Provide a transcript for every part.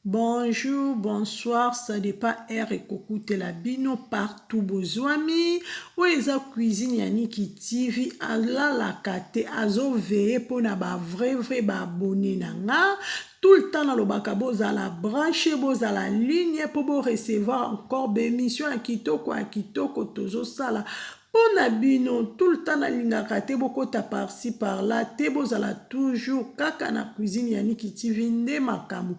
Bonjour, bonsoir, ça dépend heure ekokutela bino partout bozwami. Oyo eza cuisine ya Niki TV, alalaka te, azoveille mpona ba vrai vrai ba abonné na nga. Tout le temps nalobaka bozala branché, bozala ligne mpo bo recevoir encore ba émission ya kitoko ya kitoko tozosala mpo na bino. Tout le temps nalingaka te bokota par-ci par-là te, bozala toujours kaka na cuisine ya Niki TV nde makambo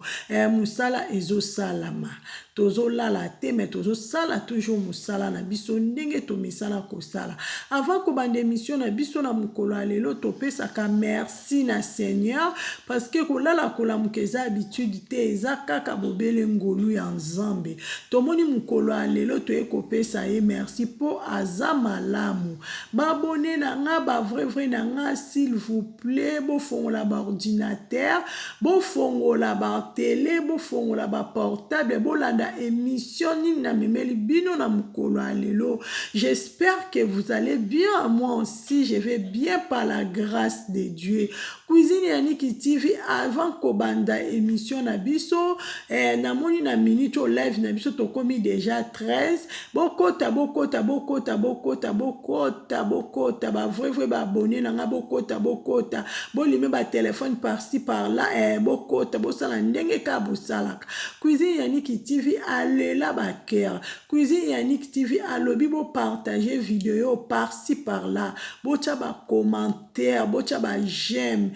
mosala ezosalama. Tozolala te, me tozosala toujours mosala na biso ndenge tomesana kosala. Avant kobanda émission na biso na mokolo ya lelo, topesaka merci na Seigneur parce que kolala kolamuka eza habitude te, eza kaka bobele ngolu ya Nzambe. Tomoni mokolo ya lelo, toye kopesa ye merci mpo aza malamu. Ba abonnés na nga, ba vrai vrai na nga, s'il vous plaît, bofongola ba ordinateur, bofongola ba télé, bofongola ba portable, bolanda émission nini namemeli bino na mokolo ya lelo. J'espère que vous allez bien, moi aussi je vais bien par la grâce de Dieu. Cuisine ya Niki TV, avant kobanda émission na biso, namoni na minute oyo live na biso tokomi déjà 13. Bokota, bokota, bokota, bokota, bokota, bokota, ba vrai vrai ba abonné na nga, bokota, bokota, bolime ba téléphone par-ci par-là, bokota, bosala ndenge kaka bosalaka. Cuisine ya Niki TV alela ba cœur. Cuisine ya Niki TV alobi bopartage vidéo par-ci par-là, botya ba commentaire, botya ba j'aime,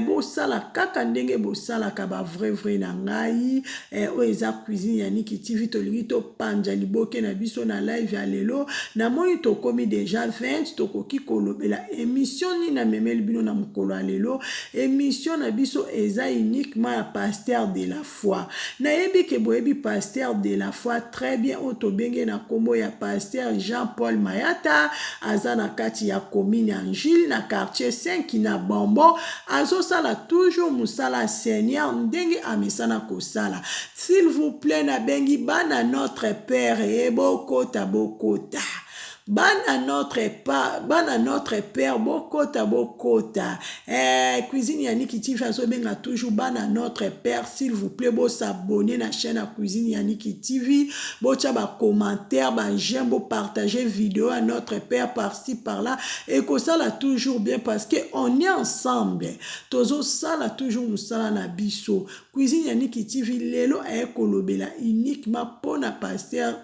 bosala kaka ndenge bosalaka, ba vrai vrai na ngai. Oyo eza cuisine ya Niki TV, tolingi topanja liboke na biso na live ya lelo. Namoni tokomi déjà 20. Tokoki kolobela émission nini namemeli bino na mokolo ya lelo. Émission na biso eza uniquement ya pasteur de la foi. Nayebi ke boyebi pasteur de la foi très bien, oyo tobenge na nkombo ya pasteur Jean Paul Mayata. Aza na kati ya commune ya Njili, na quartier 5 na Bonbon. Azosala toujours mosala Seigneur ndenge amesana kosala. S'il vous plaît, nabengi bana notre père e, bokota, bokota, bana notre pa, bana notre père, bokota, bokota. Cuisine ya Niki TV azobenga toujours bana notre père, s'il vous plaît, bos'abonner na chaîne ya Cuisine ya Niki TV, botya ba commentaire, ba j'aime, bopartage vidéo ya notre père par-ci par-là, ekosala toujours bien parce que on est ensemble, tozosala toujours mosala na biso. Cuisine ya Niki TV lelo aye kolobela uniquement mpona pasteur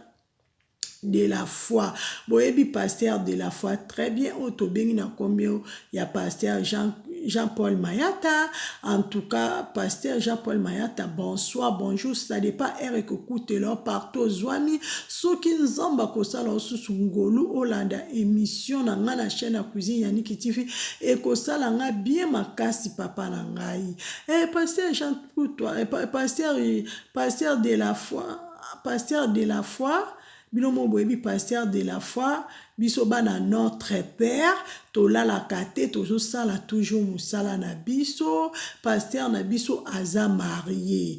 de la foi. Boyebi pasteur de la foi très bien, oyo tobengi na nkombo ya pasteur Jean-Paul Mayata. En tout cas, pasteur Jean-Paul Mayata, bonsoir, bonjour, ça dépend heure ekokutela partout ozwami. Soki Nzambe akosala osusu ngolu olanda émission na ngai na chaîne ya Cuisine ya Niki TV, ekosala nga bien makasi, papa na ngai. Pasteur Jean, pasteur de la foi, pasteur de la foi, bino mo boyebi pasteur de la foi. Biso bana notre père tolalaka te, tozosala toujours mosala na biso. Pasteur na biso aza marié.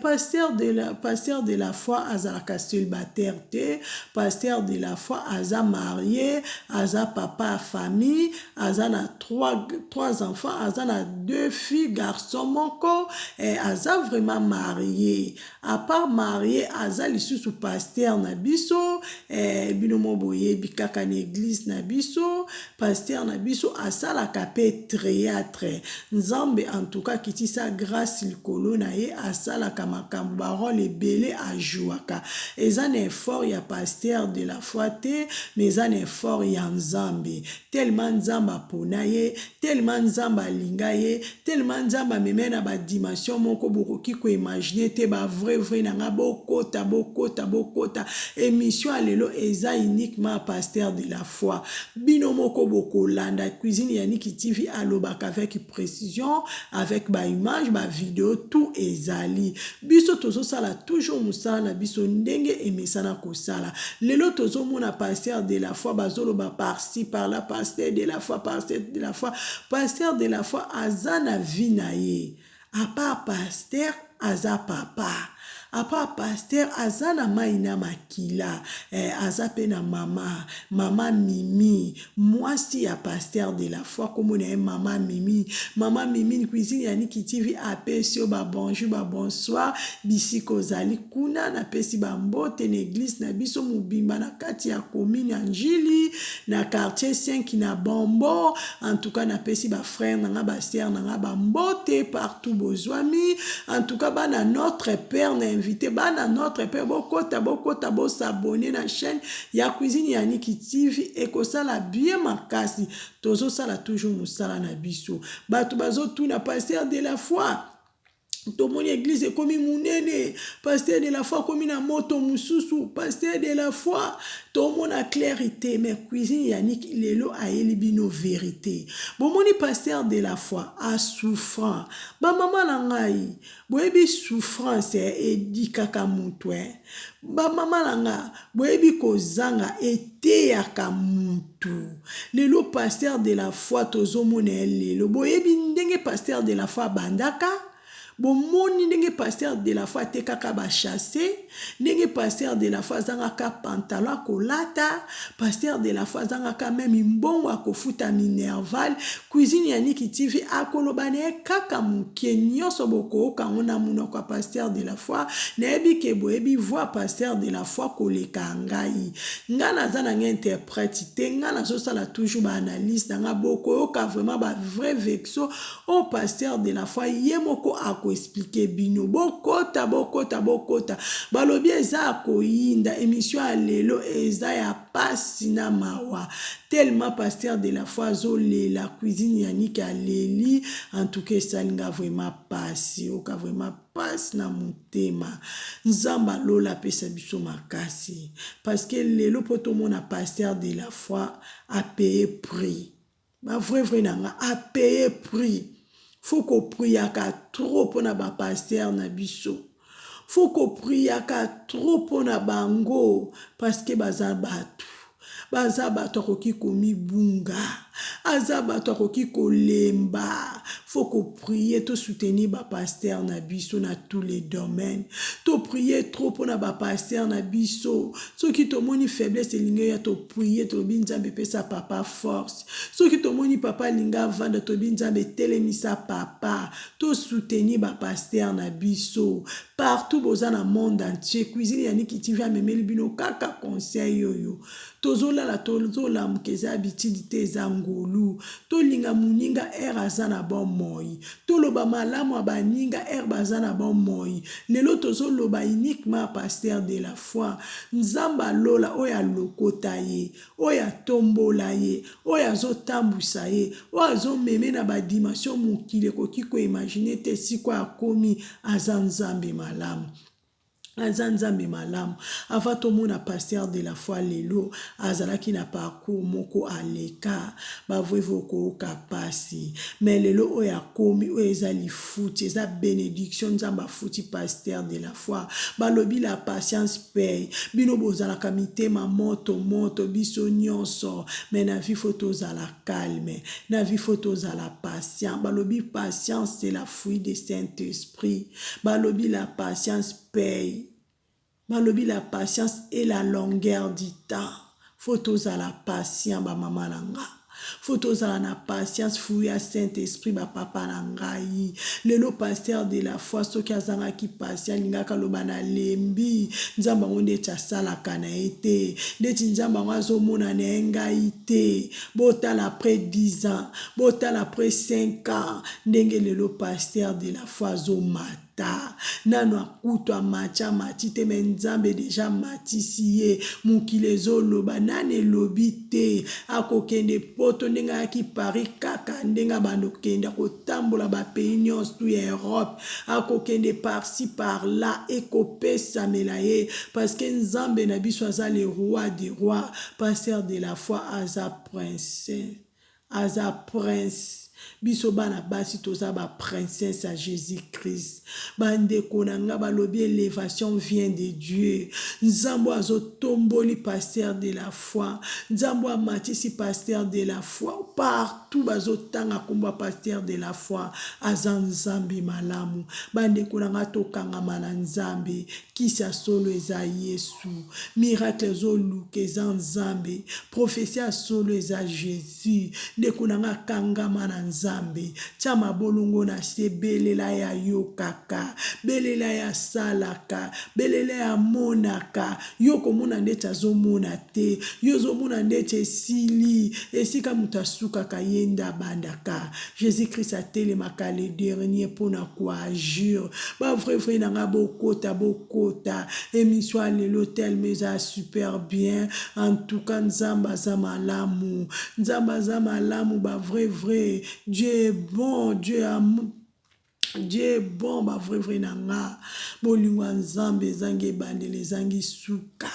Pasteur de la foi azalaka célibataire te. Pasteur de la foi aza marié, aza papa ya famille, aza na trois enfants, aza na deux filles, garçon moko. Aza vraiment marié. À part marié, aza lisusu pasteur na biso. Bino mo boyebi kaka na église na biso, pasteur na biso asalaka mpe théâtre. Nzambe en tout cas akitisa grâce likolo na ye, asalaka makambo, ba rôle ebele ajouaka. Eza na effort ya pasteur de la foi te, mais eza na effort ya Nzambe. Tellement Nzambe apona ye, tellement Nzambe alinga ye, tellement Nzambe ameme na ba dimension moko bokoki koimaginer te. Ba vrai vrai na nga, bokota, bokota, bokota. Émission ya lelo eza uniquement pasteur de la foi. Bino moko bokolanda. Cuisine ya Niki TV alobaka avec précision, avec ba image, ba vidéo, tout ezali. Biso tozosala toujours mosala na biso ndenge emesana kosala. Lelo tozomona pasteur de la foi, bazoloba par-ci par-là, pasteur de la foi, pasteur de la foi. Pasteur de la foi aza na vie na ye. À part pasteur, aza papa. Apa pasteur aza na mayi na makila eh, aza pe na mama mama Mimi mwasi ya pasteur de la foi kombo na ye mama Mimi. Mama Mimi cuisine ya Niki TV apesi yo ba bonjour ba bonsoir bisika ozali kuna, napesi ba mbote na eglise na biso mobimba na kati ya commune ya Ndjili na quartier 5 na Bombo. En tout cas napesi ba frère na nga ba sœur na nga ba mbote partout bozwami. En tout cas bana notre père na invité bana notre père bokota bokota bo s'abonner na chaîne ya cuisine ya Niki TV ekosala bien makasi. Tozosala toujours mosala na biso. Bato bazotuna pasteur de la foi tomoni eglise ekomi munene, pasteur de la foi akomi na moto mosusu, pasteur de la foi tomona clarité. Mais cuisine ya Niki lelo ayeli bino verité. Bomoni pasteur de la foi asouffrant. Bamama na ngai boyebi souffrance edikaka mutu eh. Bamama na nga boyebi kozanga eteyaka mutu. Lelo pasteur de la foi tozomona ye lelo, boyebi ndenge pasteur de la foi abandaka. Bomoni ndenge pasteur de la foi atekaka ba chasse, ndenge pasteur de la foi azangaka pantalon akolata, pasteur de la foi azangaka meme mbongo akofuta minerval. Cuisine ya Niki TV akoloba na ye kaka moke, nyonso bokooka yango na monoko ya pasteur de la foi. Nayebi ke boyebi voix pasteur de la foi koleka ngai. Ngai naza na ngai interprète te, ngai nazosala toujours ba analyse na ngai, bokoyoka vraiment ba vrai vexo oyo pasteur de la foi ye moko ako expliquer bino. Bokota bokota bokota, balobi eza ya koyinda. Emission ya lelo eza ya pasi na mawa tellement pasteur de la foi azolela, cuisine ya Niki aleli. En tout cas esali nga vraiment pasi, oka vraiment pasi na motema. Nzambe alola apesa biso makasi, parce que lelo po tomona pasteur de la foi apaye prix. Ba vrai vrai na nga apaye prix. Faut kopriaka trop mpona ba pasteur na biso, faut kopriaka trop mpona bango, parce que baza bato, baza bato akoki komibunga, aza bato akoki kolemba. Faut koprier, tosoutenir ba pasteur na biso na tous les domaines. Toprier trop mpona ba pasteur na biso. Soki tomoni faiblesse elingi ya, toprier, tolobi Nzambe epesa papa force. Soki tomoni papa alingi avanda, tolobi Nzambe etelemisa papa. Tosoutenir ba pasteur na biso partout boza na monde entier. Cuisine ya Niki TV amemeli bino kaka conseil oyo. Tozolala tozolamuka, eza habitude te, eza ngolu. Tolinga moninga ere aza na bomoi, toloba malamu ya baninga ere baza na bomoi. Lelo tozoloba uniquement pasteur de la foi. Nzambe alola oyo alokota ye, oyo atombola ye, oyo azotambwisa ye, oyo azomeme na badimension mokili ekoki koimaginer te. Sikoyo akomi, aza Nzambe malamu, aza Nzambe malamu. Avant tomona pasteur de la foi lelo, azalaki na parcours moko aleka bavrevo okooka pasi. Mais lelo oyo akomi, oyo eza lifuti, eza bénédiction Nzambe afuti pasteur de la foi. Balobi la patience paye. Bino bozalaka mitema moto moto, biso nyonso, mais na vie faut tozala calme, na vie faut tozala patient. Balobi patience, c'est la fruit de Saint Esprit. Balobi la patience paye, balobi la patience et la longueur du temps. Faut tozala patient, bamama na nga, faut tozala na patience, fruit ya Saint Esprit, bapapa na ngai. Lelo pasteur de la foi soki azangaki patient, alingaka aloba nalembi, Nzambe yango ndeti asalaka na ye te, ndeti Nzambe yango azomona na ye ngai te. Botala après 10 ans, botala après 5 ans, ndenge lelo pasteur de la foi azomata. Nano akutu amati, amati te, mais Nzambe déjà amatisi ye. Mokili ezoloba nani elobi te akokende Poto ndenge ayaki Paris, kaka ndenge abanda kokende kotambola bapays nyonso tu ya Europe, akokende par-ci par-là, ekopesamela ye, parce que Nzambe na biso aza le roi des rois. Pasteur de la foi aza prince, aza prince. Biso bana basi toza ba princesse ya Jesus Christ. Ba ndeko na nga balobi elevation vient de Dieu. Nzambe oyo azotomboli pasteur de la foi. Nzambe oyo amatisi pasteur de la foi. Partout bazotanga kombo ya pasteur de la foi. Aza Nzambe malamu. Ba ndeko na nga tokangama na Nzambe. Kisi ya solo eza Yesu. Miracle ezoluka eza Nzambe. Prophetie ya solo eza Jesus. Si ndeko na nga kangama na nzambe tia mabolongo na se belela ye ayokaka belela ye asalaka belela ye amonaka yo okomona ndeti azomona te yo ozomona ndeti esili esika moto asukaka ye nde abandaka Jesus Christ atelemaka le dernier pona ko agir ba vrai vrai na nga bokota bokota emission ya lelo tellement eza super bien en tout cas nzambe aza malamu nzambe aza malamu ba vrai vrai Dieu est bon Dieu est Dieu est bon ba vrai vrai na nga bolingo ya nzambe ezangi ebandeli ezangi suka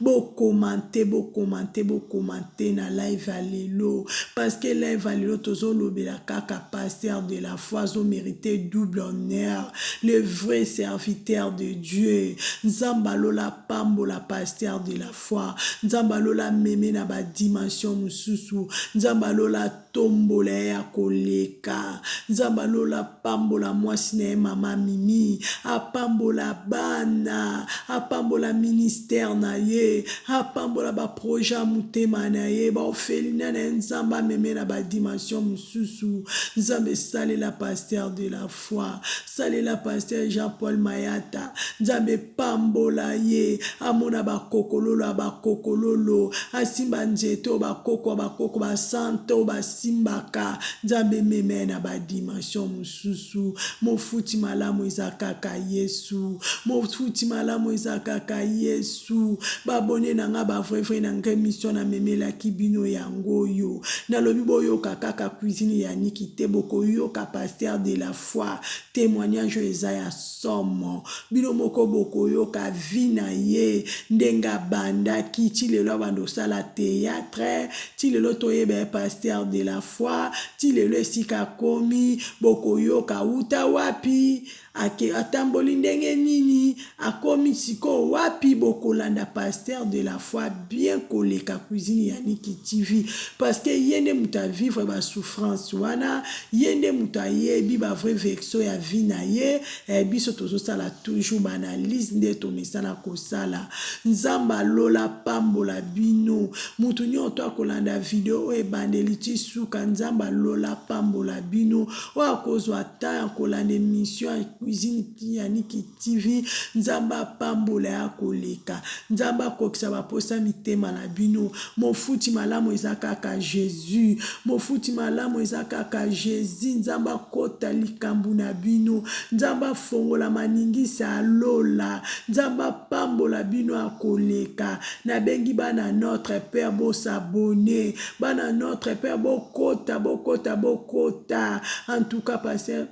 bokomante bokomante bokomante na live ya lelo parce que live ya lelo tozolobela kaka pasteur de la foi azomerite double honneur le vrai serviteur de Dieu nzambe alola pambola pasteur de la foi nzambe alola ameme na ba dimension mosusu nzambe alola atombola ye ya koleka nzambe alola apambola mwasi na ye mama mimi apambola bana apambola ministère na ye apambola baprojet ya motema na ye baofelina na ye nzambe ameme na badimension mosusu nzambe esalela pasteur de la foi salela pasteur Jean Paul Mayata nzambe pambola ye amona bakokololo ya bakokololo asimba nzete oyo bakoko ya bakoko basante oyo basimbaka nzambe mema ye na badimension mosusu mofuti malamu eza kaka yesu mofuti malamu eza kaka yesu babone na nga bavrai vrai na nga emission namemelaki bino yango oyo nalobi boyoka kaka cuisine ya niki te bokoyoka pasteur de la foi témoignage oyo eza ya somo bino moko bokoyoka vie na ye ndenge abandaki ti lelo abanda osala théâtre ti lelo toyeba ye pasteur de la foi ti lelo esika akomi bokoyoka wuta wapi ake atamboli ndenge nini akomi sikoyo wapi bokolanda pasteur de la foi bien koleka cuisine ya Niki TV parce que ye nde moto avivre ba souffrance wana ye nde moto ayebi ba vrai version ya vie na ye eh, biso tozosala toujours ba analyse nde tomesana kosala nzambe alola pambola bino moto nyonso to akolanda video oyo ebandeli ti suka nzambe alola pambola bino oyo akozwa temps ya kolanda emission ya cuisine ya Niki TV nzambe apambola ya koleka nzambe akokisa baposa mitema na bino mofuti malamu eza kaka jesus mofuti malamu eza kaka jesus nzambe akota likambo na bino nzambe afongola maningisa ya lola nzambe apambola bino akoleka nabengi bana notre père bosabone bana notre père bokota bokota bokota en tout cas pasteur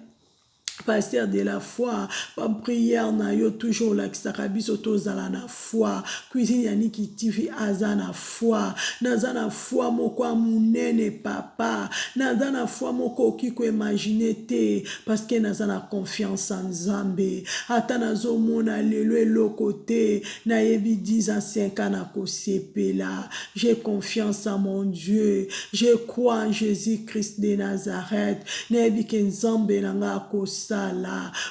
pasteur de la foi baprière na yo toujours olakisaka biso tozala na foi cuisine ya niki tv aza na foi naza na foi moko ya monene papa naza na foi moko okoki koimagine te parce que naza na confiance ya nzambe ata nazomona lelo eloko te nayebi 10 ans 5 ans nakosepela j'ai confiance en mon dieu je crois en jésus christ de nazareth nayebi ke nzambe na nga akosala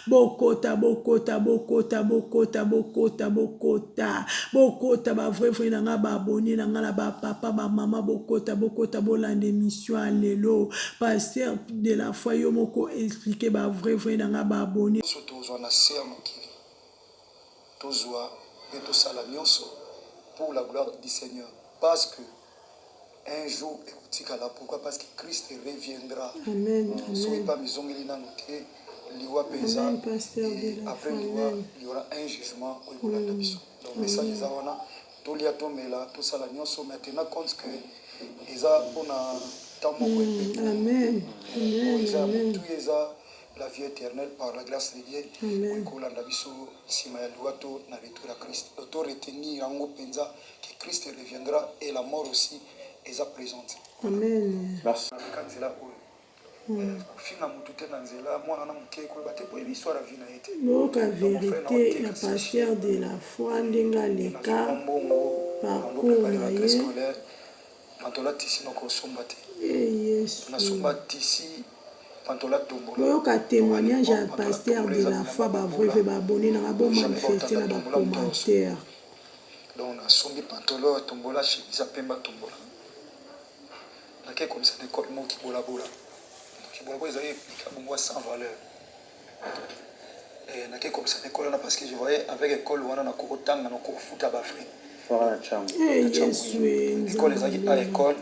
bokota bokota bokota bokota bokota bokota bokota bavrai vrai na nga baabone na nga na bapapa bamama bokota bokota bolanda émission ya lelo pasteur de la foi yo moko explike bavrai vrai na nga baabone nyonso tozwa na se ya mokili tozwa mpe tosala nyonso pour la gloire du seigneur parce que un jour ekotikala pourquoi parce que christ reviendra amen soki mpe amizongeli nano te liwa mpe eza Amen, pasteur de la après foi, liwa amen. il y aura un jugement oyo ekolanda biso donc message eza wana tolia tomela tosala nyonso mais tenant compte que eza mpona temps moko epeko amen oyo amen eza ya amen motu eza la vie éternelle par la grâce de Dieu Amen. oyo ekolanda biso nsima ya liwa to na retour ya Christ donc to retenir yango mpenza que Christ reviendra et la mort aussi eza présente amen Merci. naleka nzela oyo Kofinga mutu te na nzela mwana na muke koyeba te boyebi histoire ya vie na ye te. Boyoka Donc mon frère na verite ya oteka pasteur sachet de la foi ndenge nazwi aleka mwa mbongo nando parcours prepare na rentrée ye. scolaire pantola tissu nako somba te. Eh Yesu. Nasomba tissu pantola tombola Boyoka donc à témoignage l'époque ya pantola pasteur tombola de eza la foi bilamba ba vrai babola vrai ba abonné nanga bo donc jamais manifester baotanda na ba tombola moto akosomba. commentaire. Donc nasombi pantola tombola chemise ya pembe tombola nake komisa na école moko kibolabola. Kibolabola ezali likambo moko sans valeur. Nake komisa na école wana parce que je voyais avec école wana nakokotanga nakofuta bafrais. Eh Yesu eh École Nzambe ezalaki a alola. école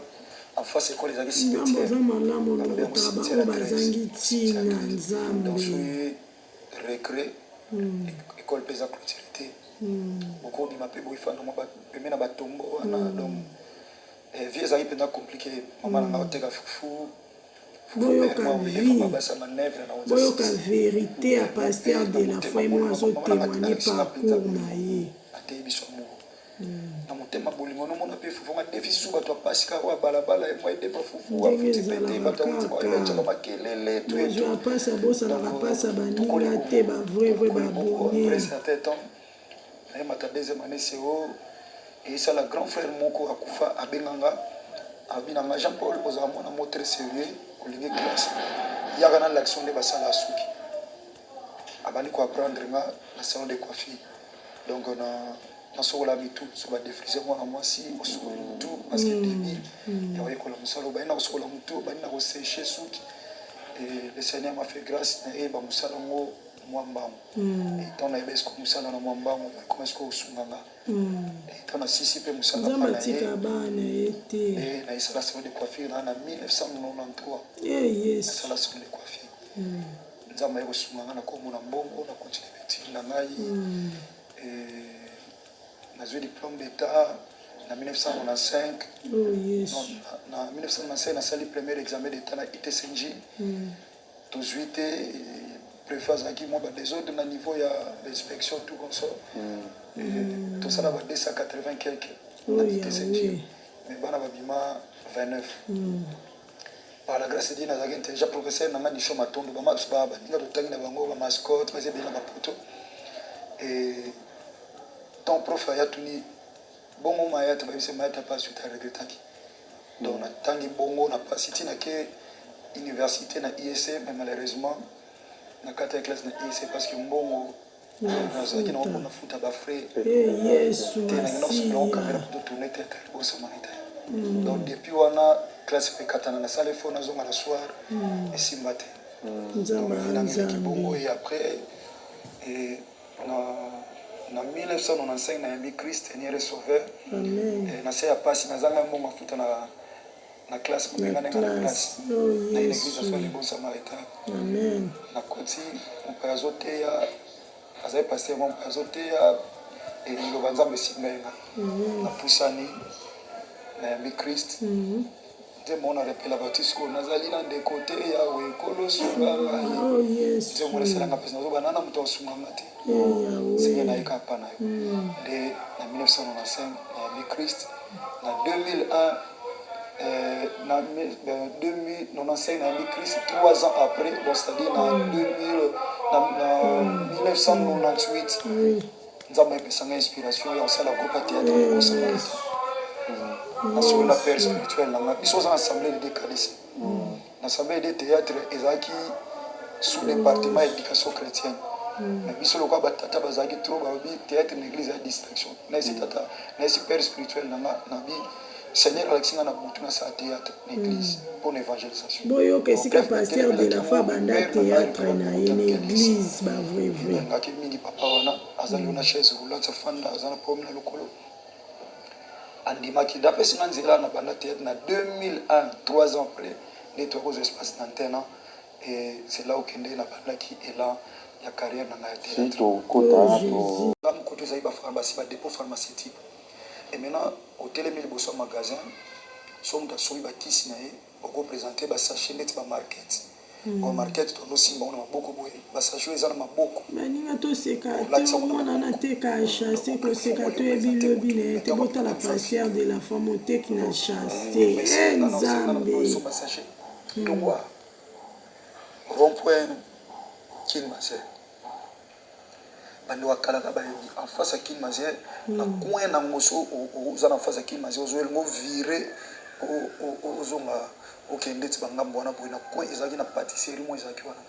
en face école ezalaki Nzambe cimetière oza malamu balobi yango olokotaka cimetière baoyo ya 13 bazangi cimetière ya ntina 13 donc Nzambe. soki récré école mpe eza clôture te bokobima mpe boyifanda mwa pembe na batombo wana. Donc vie ezalaki mpenza compliqué. Mama na nga oteka fufu. Boyoka vie, boyoka verite ya pasteur de la foi mo azotémoigne parcours na ye. Ateyi biso amour na motema bolingo nomona mpe fufu nga defi susu bato ya pasi kaka oyo balabala mwa edefa fufu. Ndenge afuti pe te ezalaka bato kaka awutiaka makelele. Bozwa mpasi abosanaka mpasi ya baninga te ba vrai vrai Tokoli bongo. ba abonné. Après certain temps nayemata deuxième année CO eyesala grand frère moko akufa abenganga abi na nga: "Jean Paul, ozala mwana mo très sérieux, olingi classe, yaka na l'action nde basala suki." Abandi koapprendre nga na salon de coiffure. Donc na nasokola mitu so badéfriser mwana mwasi osokoli mutu parce que début ya koyekola mosala obandi na kosokola mutu, obandi na kosécher suki. Et le Seigneur m'a fait grâce, nayeba mosala yango mwa mbangu. Ntango nayeba esiko mosala na mwa mbangu ekoma esiko kosunga nga ntango nasisi mpe mosala Nzambe pa na ye. atika bana ye te. Nayesala salon de coiffure na 1993. E Yesu. Nasala salon de coiffure. Nzambe aye kosunga nga na komona mbongo na continue étude na ngai. Nazwi diplôme d'état na 1995. Oh Yesu. Non, na 1995 nasali premier examen d'état na ITCNJ. Tozwi te. Préfet azalaki mwa badésordre na niveau ya l'inspection tout consort. Tosala ba 280 quelque na ITCNJ, mais bana babima 29. Par la grâce de Dieu nazalaki intelligent. Professeur na nga Nisho Matondo, baninga totangi na bango bamascotte baza ebele na bapoto. Et tant prof aya tuni bongo mayata bayebisi mayata pa suite aregretaki. Donc natangi bongo na pasi ntina ke université na ISC, mais malheureusement na kati ya classe na ISC parce que mbongo nazalaki nango mpona futa bafrais Yesu. Te nangi caméra po totourne théâtre liboso samaritain. Donc depuis wana classe mpe katana nasala effort nazonga na soir esimba te. Nzambe. Nangilaki bongo. Nzambe. Et après et na 1995 nayambi Christ Seigneur et Sauveur. Amen. Na se ya pasi nazanga mbongo afuta na classe mobenga ndenge na classe na église aswa le bon samaritain. Amen. Nakoti mopaya azoteya azali pasteur mo mopaya azoteya liloba Nzambe esimba ye nga napusani nayambi Christ. Nzembo wana repela bato sikoyo nazali na ndeko te yawe ekolo sunga ngai. Oh Yesu. Nzembo wana esalanga mpasi nazoba nana moto asunganga te. Yawe. Seigneur nayeka pa na yo nde na 1995 nayambi Christ na 2001 na 2095 nayambi Christ 3 ans après, donc c'est-à-dire na 2000 na 1998. Nzambe ayepesanga inspiration ya kosala groupe ya théâtre Le Bon Samaritain. Nasolola père spirituel na nga biso oza na assemblée de DKDC na assemblée de théâtre ezalaki sous département ya éducation chrétienne, mais biso lokola batata bazalaki trop balobi théâtre na église ya distraction. Nayesi tata nayesi père spirituel na nga nabi Seigneur alakisi nga na butu nasala théâtre na église mpona évangélisation. Boyoka esika pasteur de la foi banda théâtre na ye na église ba vrai vrai. Nalingaki mingi papa wana azali na chaise roulante afanda aza na problème na lokolo andimaki dapesi nga nzela na banda théâtre na 2001. 3 ans après nde tokozwa espace na antenne et c'est là okende nabandaki élan ya carrière na ngai ya Si théâtre. tokota Oh, to Jésus. Nga mokoto ezali bapharmacie badépôt pharmaceutique et maintenant otelemi liboso ya magasin so moto asombi bakisi na ye okoprésente basachet neti bamarket bamarket tonosimba ngo na maboko boye basachet oyo eza na maboko. Baninga toseka te omona nateka chasse koseka toyebi lobi na ye te. Botala pasteur de la foi moteki na chasse e Nzambe. Basachet tongwa. Rond point Kin Mazer. Bande bakalaka bayebi en face ya Kin Mazer na coin na ngo so oza na face ya Kin Mazer ozo elingo vire ozonga okende ndeti bangambo wana boye na coin ezalaki na patisserie moko ezalaki wana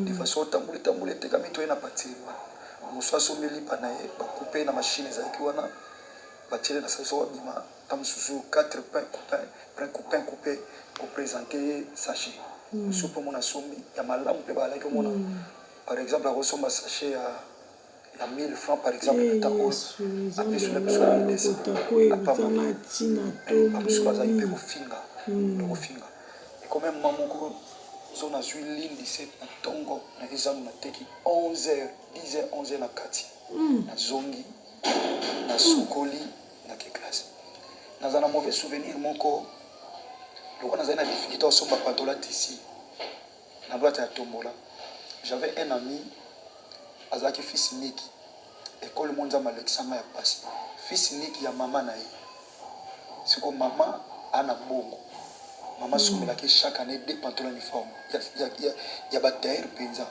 de façon otamboli tamboli etekami toye na patisserie wana mosu asombi lipa na ye bakupe na machine ezalaki wana batiele na sali soko abima ta mosusu 4 pain coupin pain coupin coupe opresente ye sachet mosusu mpe omona asombi ya malamu mpe bazalaki omona par exemple akosomba sachet ya 1000 francs par exemple na ntango oyo apesi na biso ya 1200 apamoli bamosusu bazalaki mpe kofinga kofinga ekome mma moko zo nazwi ligne 17 na ntongo na ezango nateki 11 heures 10 heures 11 heures na kati nazongi nasukoli nake classe. Naza na mauvais souvenir moko lokola nazali na difficulté osomba pantola tissu na boîte ya tombola. J'avais un ami azalaki fils unique, ekole mo Nzambe alekisa nga ya pasi, fils unique ya mama na ye. Siko mama ana bongo, mama asombelaki chaque année deux pantalons uniforme ya, ya, ya, ya ba tailleur mpenza.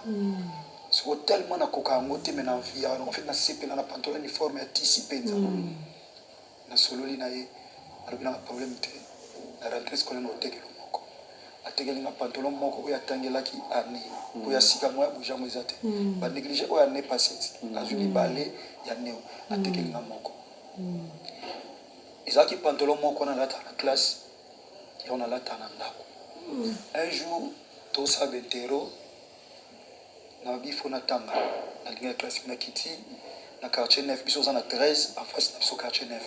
Siko tellement nakoka yango te, mais na envie en fait nasepela na pantalon uniforme ya tissu mpenza. Nasololi na ye, alobi nanga problème te, na rentrée scolaire na otekelo moko. Atekeli nga pantalon moko oyo atangelaki année oyo ya sika moya bouge yango eza te, ba néglige oyo année passée, azwi mibale ya neo atekeli nga moko. Ezalaki pantalon moko nalataka na classe, yango nalataka na ndako. Un jour tosala bentero na bifo natanga nalingi ya classe, nakiti na quartier 9, biso oza na 13 en face na biso quartier 9,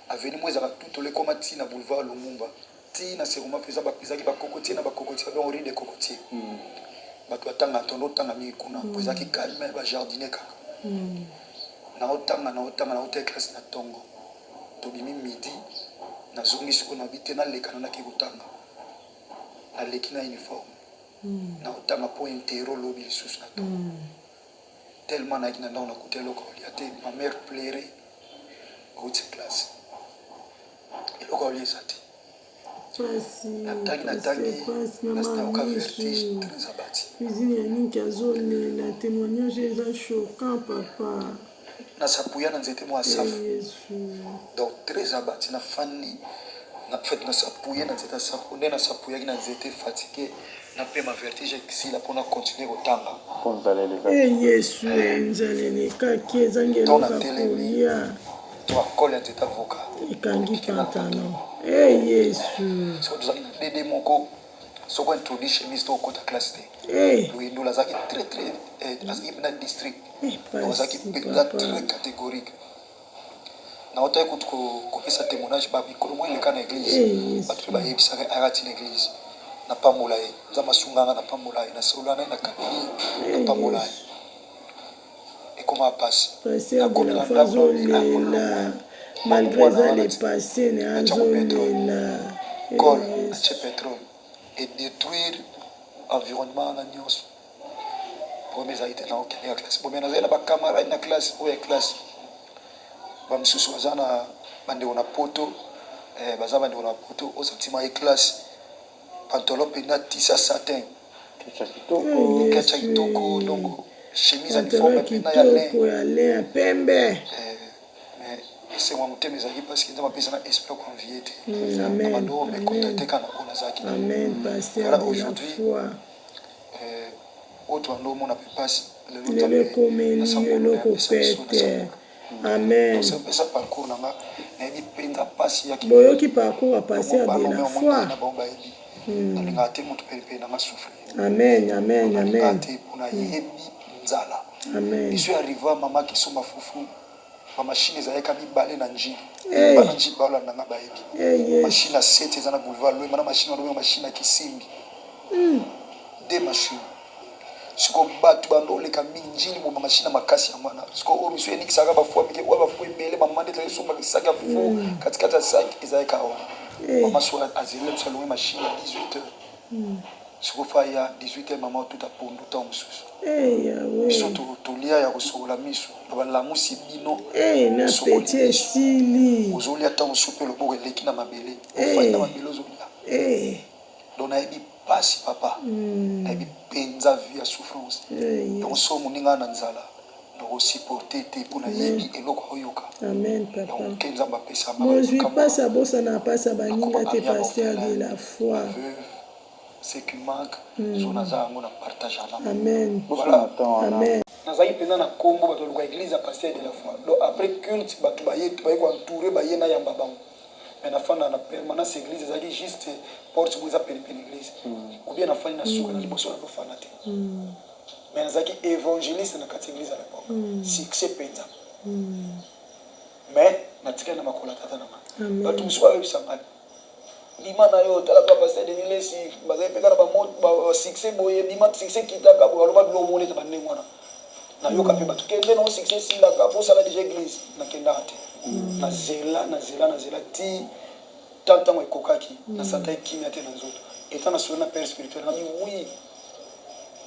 avenue moko ezalaka tout ole ekoma ti na boulevard Lumumba ti na Seroma mpe ezalaki bacocotier na bacocotier, babengo rue de cocotier. Bato batanga tondo otanga mingi kuna po ezalaki calme, bajardinier kaka. Naotanga naotanga naotanga classe na ntongo, tobimi midi, nazongi sikoyo nabi te naleka na nake kotanga, naleki na uniforme naotanga mpo intero lobi lisusu na ntongo. Tellement nayaki na ndako nakuta eloko kolia te, ma mère pleurait, outi classe eloko kolia eza te. Natangi natangi nayoka vertige, très abati. Cuisine ya Niki azolela, témoignage eza choquant, papa. Nasapuya na nzete mwa safu, donc très abati, nafandi na fait nasapuye na nzete ya safu nde nasapuyaki na nzete, fatigué, napema, vertige esila mpona continuer kotanga. E Yesu, nzala elekaki, ezangi eloko ya kolia. To akole ya nzete avoka. Ekangi pantalon, e Yesu. Soki tozalaki na dede moko, soko introduit chemise to okota classe te. Loyendolo azalaki très très, azalaki mpena district, donc azalaki mpenza très catégorique. Naotaki kutu kopesa témoignage bamikolo moko eleka na église, bato mpe bayebisaka ayaka na église. Napambola ye, Nzambe asunganga, napambola ye, nasolola na ye, nakabeli ye, napambola ye. Ekoma pasi. Pasteur de la foi azolela malgré eza le passé ne azolela. Colle atie pétrole edétruire environnement wana nyonso. Problème ezali te, naokende ya classe bomia, nazali na bacamarade na classe oyo ya classe, bamosusu baza na bandeko na poto, baza bandeko na poto. Osantima ye classe pantalon mpenza tisa satin, kecha kitoko, donc chemise uniforme mpena ya lin. Ya lin ya pembe. Mais esengo ya motema ezalaki parce que Nzambe apesa na esprit ya koenvie te na bando oyo mécontenté kaka na oyo nazalaki. Amen, pasteur de la foi. Oyo tobanda omona mpe mpasi. Lelo ekomeli eloko pete, amen. Epesa parcours na nga, nayebi mpenza mpasi ya Boyoki parcours ya pasteur de la foi. Bango bayebi nalingaka te moto penepene nanga souffrir. Amen, amen, amen. Te mpona yebi nzala. Amen. Biso ya riva, mama kisomba fufu, bamachine ezalaka mibale na Njili. Bana Njili baolanda nga bayebi machine ya seti eza na boulevard Lwemba na machine wana, machine ya Kisimbi, deux machine. Sikoyo bato bando oleka mingi Njili boma machine ya makasi yango wana. Sikoyo oyo misu enikisaka bafua mike, oyo bafua ebele, mama nde ezalaki sombaka saki ya fufu, katikati ya saki ezalaki kaka wana. Mama so azelela biso, alongi machine ya 18 heures, sikoyo fa ya 18 heures mama otuta pondu ntango mosusu biso tolia ya kosokola miso na balamusi bino. Na peti esili. Ozolia ntango mosusu mpe loboko eleki na mabele, ofandi na mabele ozolia. Donc nayebi. pasi papa nayebi penza vie ya souffrance donc soki moninga na nzala nako supporter te po nayebi eloko aoyoka Amen papa. Donc ke nzambe apesa nga Mozwi pasi abosanaka pasi ya baninga te pasteur de la foi. Ce qui manque so naza yango na partage na Amen. Voilà. Amen. Nazalaki mpenza na kombo bato baluka église ya pasteur de la foi. Donc après culte bato baye baye ko entourer baye na yamba bango. Mais nafanda na permanence église ezalaki juste porte moko eza pene pene église. Ou bien nafandi na suka na liboso na lofanda te. Mais nazalaki évangéliste na kati église à l'époque. Succès mpenza. Mais natikali na makolo ya tata na nga. Bato mosusu bayebisa ngai bima na yo tala kaka pasteur Denis Lessi bazali mpe kaka na ba succès boye bima succès kitaka boye aloba biloko moko neti bandenge wana nayoka mpe bato kende nango succès esilaka fo osala deja église nakendaka te nazela nazela nazela ti ta ntango ekokaki nasantaki kimia te na nzoto etant nasoli na père spirituel nabi oui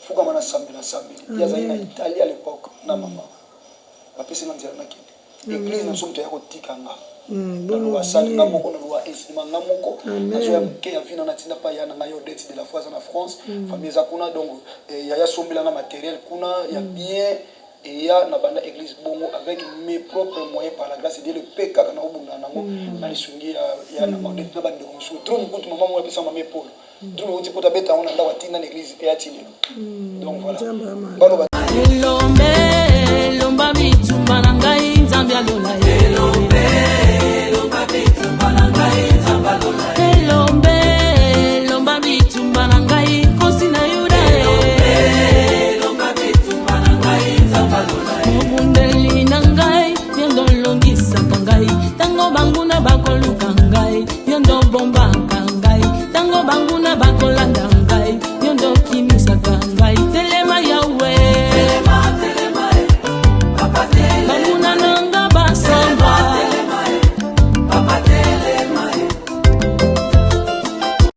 fukama nasambela nasambeli ye azali na Italie à l'époque na mama bapesi nga nzela nakende Eglise na biso moto aya kotika nga naloba sali nga moko naloba instrument nga moko nazoya moke ya vina natinda pa ya na ngai Odette de la foi aza na France famille eza kuna donc eh, yaya sombela nga matériel kuna ya bien eya na banda église bongo avec mes propres moyens par la grâce de Dieu le pe kaka na obunda nango na lisungi ya ya na Odette na bandeko mosusu drum kutu mama moko apesa mama epolo drum euti poto abeta yango na ndako atinda na église eya ti lelo donc voilà baloba Elombe, elomba bitumba na ngai nzambe alola elombe elomba bitumba na ngai nzambe alola elombe elomba bitumba na ngai nkosi na yuda elombe elomba bitumba na ngai nzambe alola mobundeli na ngai yo nde olongisaka ngai ntango banguna bakoluka ngai yo nde obombaka ngai ntango banguna bakolanda.